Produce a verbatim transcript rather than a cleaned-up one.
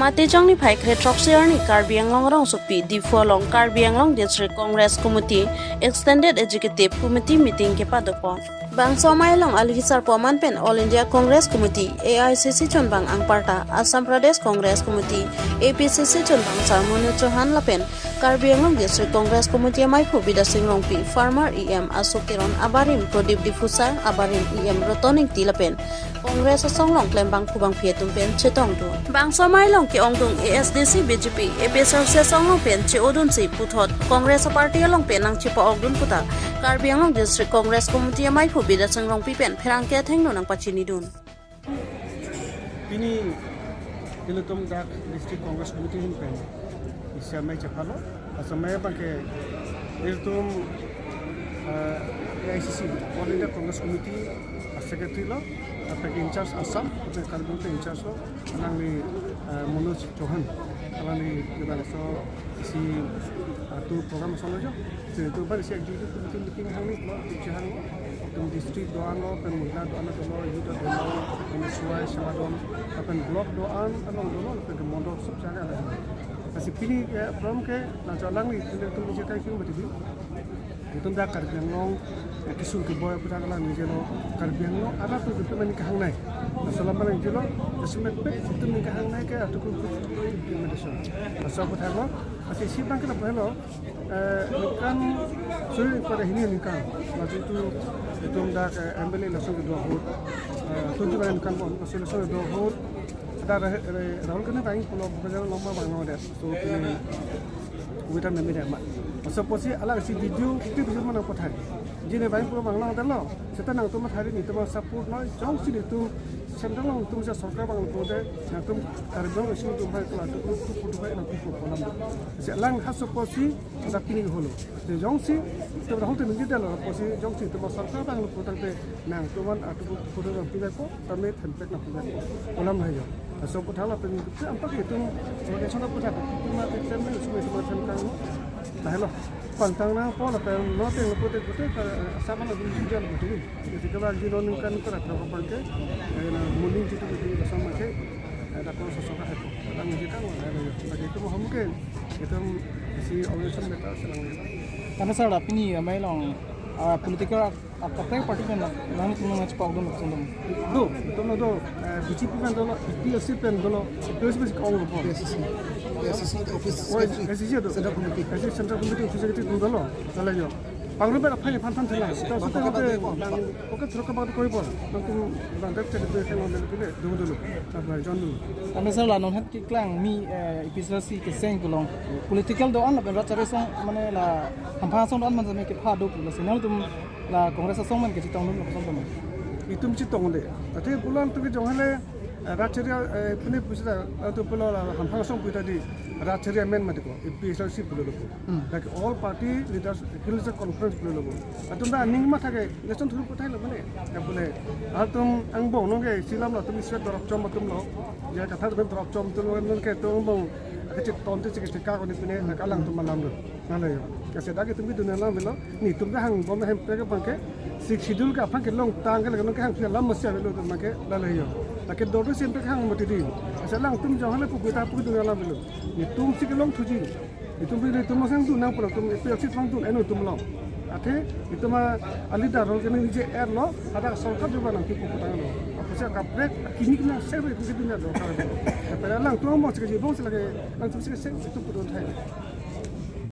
Matijong niphai kre throksi arni Karbi Anglong rongsopi Diphu along Karbi Anglong District Congress Committee Extended Executive Committee meeting kepadopon. Bangso amei along alhi sarpo aman pen All India Congress Committee, A I C C chonbang anparta, Assam Pradesh Congress Committee, A P C C chonbang Sar Monu Chauhan lapen Karbi Anglong District Congress Committee amaiphu Bidya Sing Rongpi, former E M Ashok Teron abarim Pradip Diphusa, abarim E M Roton Engti lapen Congress asong along klembangphu bangphi atum pen chetongdun. Bangso amei along ke-ongdung A S D C, B J P, A P H L C asong along pen che-odunsi puthot Congress aparty along pen nangchepa-okdun puta Karbi Anglong District Congress Committee amaiphu Bidya Sing Rongpi pen pherangke athengno nangpachinidun. Pini ilitum dak District Congress Committee ahin pen isi amei chepalo. Laso amei abangke ilitum, eh, A I C C, All India Congress Committee a-secretary lo, lapen in-charge Assam, lapen Karbi Anglong in-charge lo, alangli, eh, Manoj Chauhan, alangli kebangso isi, ah, tu program solo jo. Jadi tu bang isi executive committee meeting hangni lo, tu hang lo. Itum district do-an lo, pen mohila do-an lo, youth do-an lo, pen S Y, Sema do-an, pen block do-an, along do-an lo, pen mondol sob jaga lo. Lasi pini, eh, program ke, nangcholangli, pen itum je kai kiung batibi. Itum dak Karbi Anglong, eh, kesung keboi aputhak alang ningje lo, Karbi Anglong arat atum itum ningje kahangnei. Laso alam alang ningje lo, laso ametpet itum ningje kahangnei ke Article two fifty-two implementation. Laso aputhak lo, lasi isi abangke lapu helo, eh, ningkan suri pada hini ningkan. Laso itu itum dak, eh, M L A election kedo ahut, eh, twenty-nine ningkan pon, laso election kedo ahut, dak Rah-, Rah-, Rahul Gandhi vangji pulo, Bhupen Hazarika along ma vanglo det. So, ini Withan meme dema. Laso apotsi alang isi video, clip video ma nangpathai. Jine vangji pulo vanglo detlo. Seta nangtum mathari nelitum support noi. Jongsi nelitum central along nelitum si sorkar vanglo pulote nangtum Karbi Anglong isi nelitum bai kela tu tu tu bai nangtum pu kolam. Si alang ha laso apotsi dak pini holo. Jongsi nelitum Rahul te ningje detlo apotsi jongsi nelitum sorkar vanglo pulo tangte nangtum an atu pu pu pi ko. Tame thempek nangpipo. Kolam hai jo. Laso aputhak lapen ke ampak itum, so, itum aputhak, itum ma exam ni, itum, itum ma thempek lo. Lahelo. Pangtang nangpo lapen lo teng lo pote pote ka sama lo dun jual betul. Jadi ke bagi non ningkan ke rata ko pangke, eh, na muning jitu betul sama ke, eh, dak ko sosok hai. Kadang jitu kan, lahelo. Bagi itum ma mungkin, itum isi organization beta selang. Karena saya pini amei along, ah, political Ap-, kaprek party pen nangtum nangchepakdun lapuson dolo? Do, itum lo do, eh, B J P pen dolo, A P H L C pen dolo, A P H L C pen si ke-ong lo po. A P H L C, A P H L C office secretary, A P H L C do. Central committee. A P H L C central committee office secretary atum dolo, lahelo. Pangrum pen aphan aphan aphan thela. Ita sudah apa apa apa. Oke, terus ke bang koi po. Nangtum bang dak cek itu kan lo dulu, dulu, dulu. Apa, John dulu. Kami selalu non hat keklang mi, eh, A P H L C keseng kelong. Political do-an lapen rat chari asong mane la hamphang asong do-an man jami kepha do pu lasi nangtum la Congress asong man kechetongdun lapuson dolo. Itum chetongde. Athe pulo nangtum ke jong hele, eh, rat chari, eh, pini pusi ta, eh, tu pulo la hamphang asong pu ta di rat chari amen mati ko, A P H L C pulo lo ko. Hmm. Like all party leaders, leaders conference pulo lo ko. Atum ta aning matha ke, election thuru puthai lo mane. Ya pule, atum angbong nong ke, isi alam lo, atum isi dorap chom atum lo. Ya katha atum dorap chom atum lo, nong ke atum angbong, kechetong tu cek cek ko ni pine, na kalang atum alam lo. Lahelo. Kese dak itum kedun alam lo. Nelitum kehang bom hem pe ke bangke. Sixth Schedule ke aphan kelong tang ke lagi nong kehang pi alam masi avelo atum ke lahelo. Lake dor tu sim pe kehang mati di. Asa alangtum jong hala pu kita pu kedun alam lo. Nelitum si kelong thuji. Itum pi itum masang dun nang pulo atum A P H L C atum dun eno atum lo. Athe itum a-leader rol ke ningje er lo. Ada sorkar juga nangkepu putang lo. Apotsi kaprek kini kena ser itum kedun lo. Tapi alangtum mo si kejibong si lagi alangtum si keseng itum pudun thai.